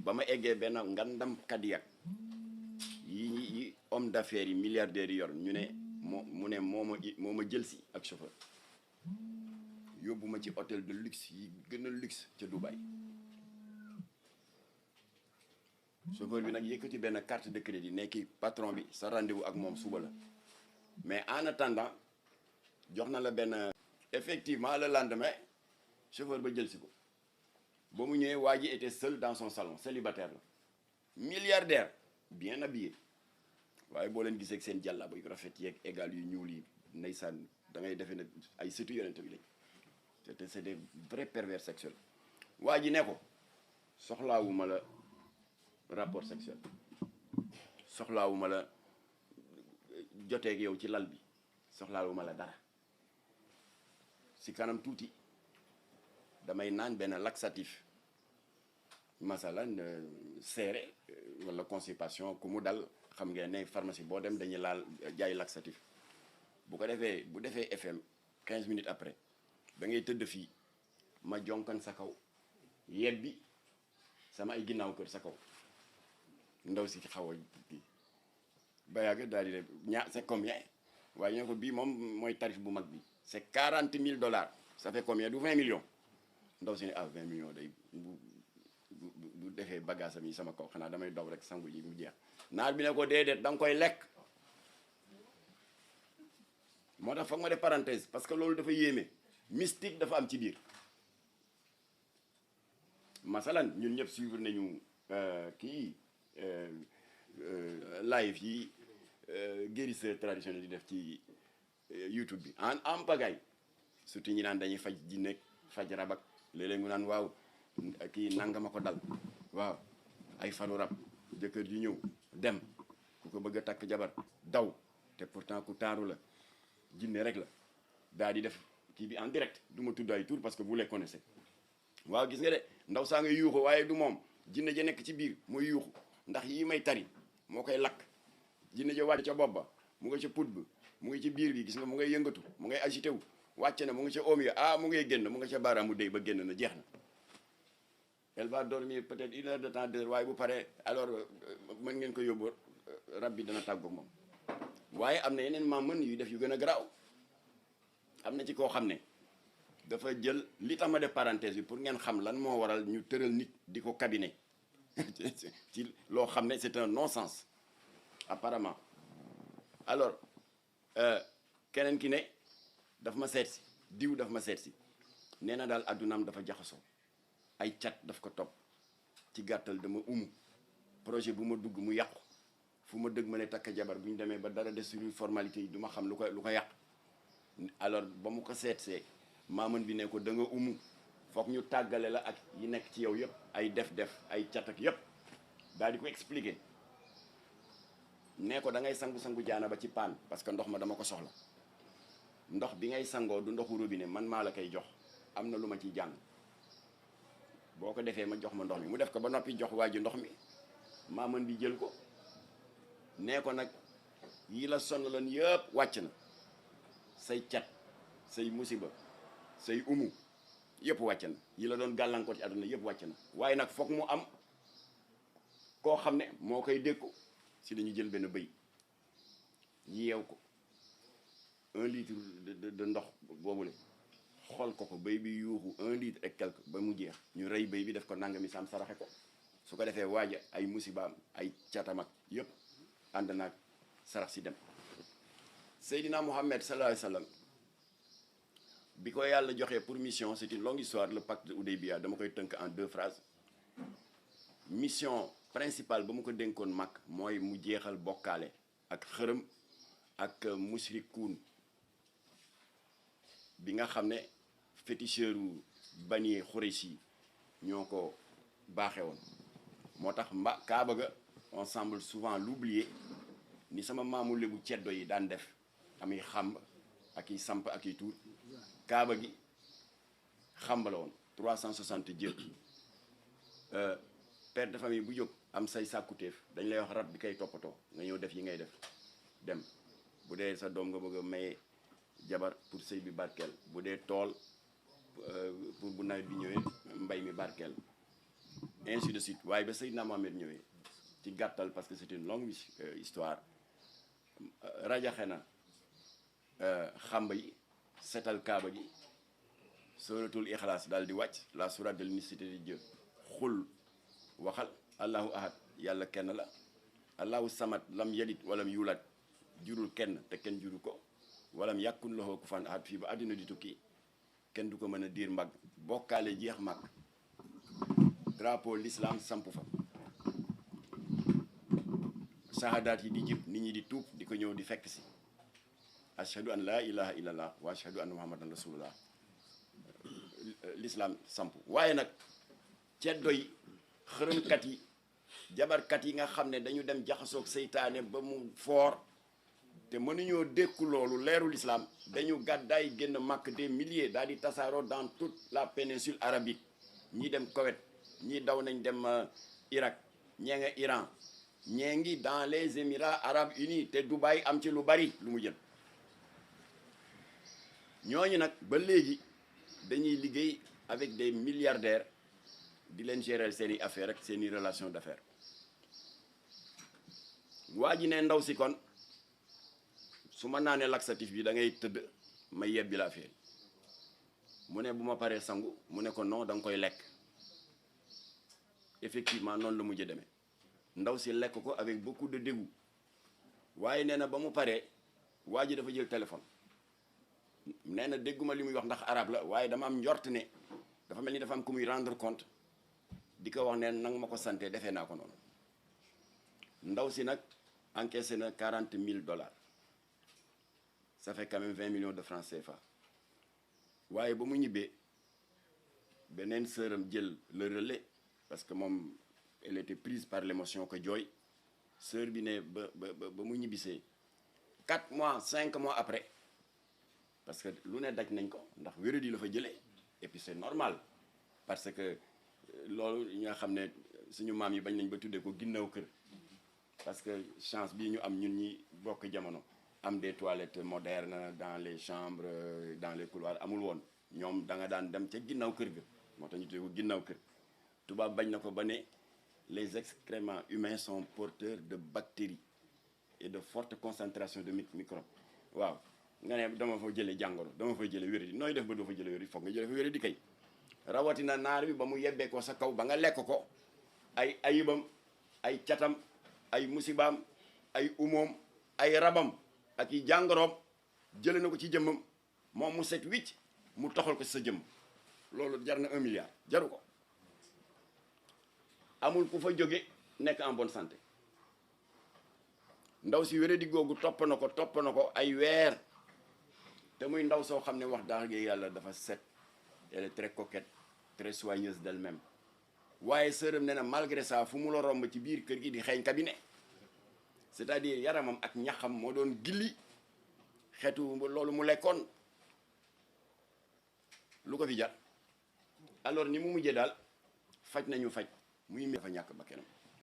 ba ma eggee benn ngandam Cadillac yi homme d'affaires yi milliardaires yi yor ñu ne mu ne moo ma jël si ak chauffeur yóbbu ma ci hôtel de luxe yi gën a luxe ca Dubaï chauffeur bi nag yëkkati benn carte de crédit nekki patron bi sa rendez-vous ak moom suba la mais en attendant jox na la benn effectivement le lendemain chauffeur ba jël si ko ba mu ñëwee waa ji était seul dans son salon célibataire la milliardaire bien habillé waaye boo leen gisee ak seen jàllaba yu rafet yeeg égal yu ñuul yi ndeysaan da ngay defee ne ay sëtu yonent bi lañ c'est des vrais pervers sexuels waa ji ne ko soxlaawuma la rapport sexuel soxlaawuma la joteeg yow ci lal bi soxlaawuma la dara si kanam tuuti damay naan benn laxatif masalan seere wala constipation ku mu dal xam ngeen ne pharmacie boo dem dañuy laal jaay laxatif bu ko defee bu defee FM 15 minutes après da ngay tëdd fii ma jonkan sa kaw yebbi sama ay ginnaaw kër sa kaw ndaw si xaw a kii ba yàgg daal di ne c'est combien waaye ñoo ko bii moom mooy tarif bu mag bi c'est 40 000 $. Ça fait combien du 20 millions ndaw si ne 20 millions day bu defee bagage am yi sama kaw xanaa damay daw rek sangu yi mu jeex naar bi ne ko déedéet da nga koy lekk moo tax foog ma def parenthèse parce que loolu dafa yéeme mystique dafa am ci biir masalan ñun ñëpp suivre nañu live yi guérisseur traditionnel di def ci YouTube bi en pagaille surtout ñi naan dañuy faj jinne faj rabak léeg-léeg mu naan waaw kii nangama ko dal waaw ay faru rab jëkkër ji ñëw dem ku ko bëgg a takk jabar daw te pourtant ku taaru la jinne rek la daal di def kii bi en direct du ma tudd ay tur parce que vous les connaissez waaw gis nga de ndaw saa nga yuuxu waaye du moom jinne ja nekk ci biir mooy yuuxu ndax yii may tari moo koy lakk jinne ja wàcc ca bopp ba mu nga ca put bi mu ngi ci biir bi gis nga mu ngay yëngatu mu ngay agité wu wàcc na mu ngi ca oom ya mu ngay génn mu nga ca baaraamu déy ba génn na jeex na elle va dormir peut-être 1 heure de temps 2 heures waaye bu paree alors mën ngeen ko yóbbu rab bi dana tàggoog moom waaye am na yeneen mën yu def yu gën a garaaw am na ci koo xam ne dafa jël li tax ma def parenthèse bi pour ngeen xam lan moo waral ñu tëral nit di ko cabinet ci loo xam ne c'est un non-sens apparemment alors keneen ki ne daf ma seet si diw daf ma seet si nee na daal addunaam dafa jaxasoo ay cat daf ko topp ci gàttal dama projet bu ma dugg mu yàqu fu ma dëgg ma ne takk jabar bu ñu demee ba dara des sur formalité yi du ma xam lu ko yàq alors ba mu ko seetsee maaman bi ne ko da nga foog ñu tàggale la ak yi nekk ci yow yëpp ay def ay cat ak yëpp daal di ko expliquer ne ko da ngay sangu jaana ba ci paan parce que ndox ma dama ko soxla ndox bi ngay sangoo du ndoxu robinet man maa la koy jox am na lu ma ciy jàng boo ko defee ma jox ma ndox mi mu def ko ba noppi jox waa ji ndox mi maaman bi jël ko nee ko nag yi la sonaloon yëpp wàcc na say cat say musiba say yëpp wàcc na yi la doon gàllankoor ci àdduna yëpp wàcc na waaye nag foog mu am koo xam ne moo koy dékku si dañu jël benn bëy yeew ko 1 litre de ndox boobule xool ko bëy bi yuuxu 1 litre et quelque ba mu jeex ñu rey bëy bi def ko nangami saam saraxe ko su ko defee waaja ay musibaam ay catam ak yëpp ànd naag sarax si dem Seydina Mohamed sallallahu alayhi wa sallam bi ko yàlla joxee pour mission c'est une longue histoire le pacte de Oudeybiya dama koy tënk en 2 phrases mission principale ba mu ko dénkoon mag mooy mu jeexal bokkaale ak xërëm ak musrikuun bi nga xam ne féticheur u Bani Khurayshi ñoo ko baaxee woon moo tax kaaba ga on semble souvent l'oublier ni sama maamu lébu ceddo yi daan def amuy xàmb ak i samp ak i tuur kaaba gi xàmb la woon 360 jël père de famille bu jóg am say sàkkuteef dañ lay wax rab bi kay toppatoo nga ñëw def yi ngay def dem bu dee sa doom nga bëgg a maye jabar pour sëy bi barkeel bu dee tool pour bu nawet bi ñëwee mbay mi barkeel ainsi de suite waaye ba Seydina Mohamed ñëwee ci gàttal parce que c'est une longue histoire rajaxe na xamba yi setal kaaba gi suratul ixlaas daal di wàcc la sourate de l'unicité de Dieu xul waxal allahu ahad yàlla kenn la allahu samad lam yalid walam yulat jurul kenn te kenn juru ko walam yàkkun lahu kufuwan ahad fii ba àddina di tukki kenn du ko mën a diir mbagg bokkaale jeex mag drapeau l'islam samp fa sahadaat yi di jib nit ñi di tuub di ko ñëw di fekk si ashhadu an la ilaha illallah wa ashhadu anna muhammadan rasulullah l'islam samp waaye nag ceddo yi xërëmkat yi jabarkat yi nga xam ne dañu dem jaxasoog seytaane ba mu foor te mënuñoo dékku loolu leeru l'islam dañu gàddaay génn màkk des milliers daal di tasaaroo dans toute la péninsule arabique ñii dem Koweït ñii daw nañ dem Irak ñee nga Iran ñee ngi dans les Émirats arabes unis te Dubaï am ci lu bari lu mu jël ñooñu nag ba léegi dañuy liggéey avec des milliardaires di leen gérer seeni affaires ak seeni relation d'affaires waa ji ne ndaw si kon su ma naanee laxatif bi da ngay tëdd ma yebbi la affaire mu ne bu ma paree sangu mu ne ko non da nga koy lekk effectivement noonu la mujjee demee ndaw si lekk ko avec beaucoup de dégoût waaye nee na ba mu paree waa ji dafa jël téléphone nee na dégguma li muy wax ndax arabe la waaye dama am njort ne dafa mel ni dafa am ku muy rendre compte di ko wax ne nanga ma ko santé defee naa ko noonu ndaw si nag encaissé na $40,000 ça fait quand même 20 millions de francs CFA waaye ba mu ñibbee beneen sœuram jël le relais parce que moom elle était prise par l'émotion que jooy sœur bi ne ba mu ñibbisee 4 mois 5 mois après parce que lu ne daj nañ ko ndax wéradi la fa jëlee et puis c'est normal parce que loolu ñi nga xam ne suñu maam yi bañ nañ ba tuddee ko ginnaaw kër parce que chance bii ñu am ñun ñi bokk jamono am des toilettes modernes dans les chambres dans les couloirs amul woon ñoom da nga daan dem ca ginnaaw kër ga moo tax ñu tuddee ko ginnaaw kër tubaab bañ na ko ba ne les excréments humains sont porteurs de bactéries et de fortes concentrations de microbes waaw nga ne dama fa jëlee jàngoro dama fa jëlee wéradi nooy def ba doo fa jëlee wéradi foog nga jëlee fa wéradi kay rawatina naar bi ba mu yebbee ko sa kaw ba nga lekk ko ay ayibam ay catam ay musibaam ay umoom ay rabam ak i jàngoroom jëlee na ko ci jëmmam moom mu set wicc mu toxal ko ci sa jëmm loolu jar na 1 milliard jaru ko amul ku fa jóge nekk en bonne santé ndaw si wéradi googu topp na ko ay weer te muy ndaw soo xam ne wax dëgg yàlla dafa set elle est très coquette très soigneuse d'elle-même waaye sërëm ne na malgré ça fu mu la romb ci biir kër gi di xeeñ cabinet c'est-à-dire yaramam ak ñaxam moo doon gilli xeetu loolu mu lekkoon lu ko fi jar alors ni mu mujjee daal faj nañu faj muy dafa ñàkk bakkanam